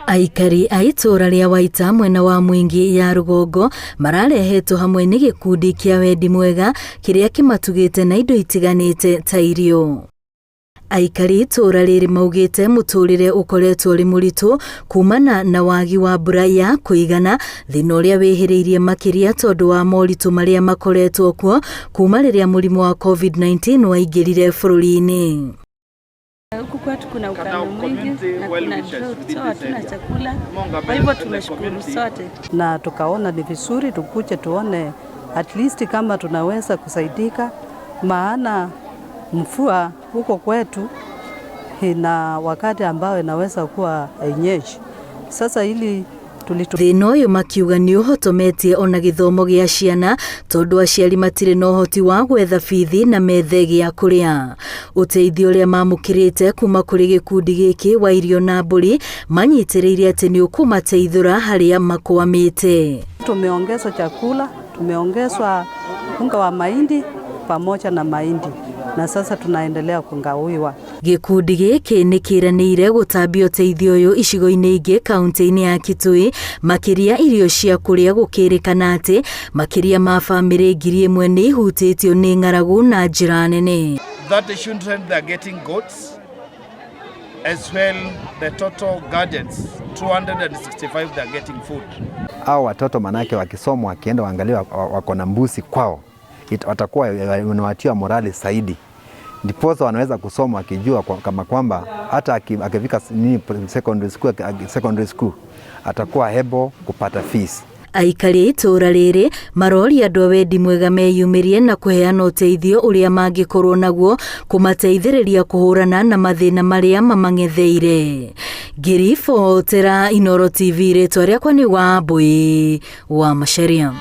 Aikari a itũũra rĩa Waita mwena wa Mwingi ya rũgongo mararehetwo hamwe nĩ gĩkundi kĩa wendi mwega kĩrĩa kĩmatugĩte na indo itiganĩte ta irio. Aikari itũũra rĩrĩ maugĩte mũtũrĩre ũkoretwo ũrĩ mũritũ kumana na wagi wa mbura ya kũigana, thĩna ũrĩa wĩhĩrĩirie makĩria tondũ wa moritũ marĩa makoretwo kuo kuma rĩrĩa mũrimũ wa COVID-19 waingĩrire bũrũri-inĩ. Huku kwetu kuna ukame mwingi na kuna drought, so hatuna chakula. Kwa hivyo tumeshukuru sote, na tukaona ni vizuri tukuje tuone at least kama tunaweza kusaidika, maana mvua huko kwetu ina wakati ambao inaweza kuwa hainyeshi. Sasa ili Thĩna ũyũ makiuga nĩ ũhotometie ona gĩthomo gĩa ciana tondũ aciari matirĩ na ũhoti wa gwetha bithi na methe gĩa kũrĩa. Ũteithio ũrĩa mamũkĩrĩte kuma kũrĩ gĩkundi gĩkĩ wa irio na mbũri manyitĩrĩire atĩ nĩ ũkũmateithũra harĩa makwamĩte. Tumeongezwa chakula, tumeongezwa unga wa mahindi pamoja na mahindi na sasa tunaendelea kungawiwa. Gĩkundi gĩkĩ nĩ kĩranĩire gũtambia ũteithio ũyũ icigo-inĩ ingĩ kaunti-inĩ ya Kitui, makĩria irio cia kũrĩa, gũkĩrĩkana atĩ makĩria ma bamĩrĩ 1000 nĩ ihutĩtio nĩ ng'aragu na njĩra nene. 30 children, they are getting goats as well. The total guardians, 265, they are getting food. Au watoto manake wakisoma, wakienda waangalia wako na mbuzi kwao, watakuwa wanawatia morali zaidi, ndiposa wanaweza kusoma wakijua kama kwamba hata akifika nini secondary school atakuwa able kupata fees. Aikari a itũũra rĩrĩ maroria andũ a wendi mwega meyumĩrie na kũheana ũteithio ũrĩa mangĩkorwo naguo kũmateithĩrĩria kũhũrana na mathĩna marĩa mamang'etheire. Ngĩribotera Inooro TV, rĩtwa rĩakwa nĩ Wambui wa Macharia.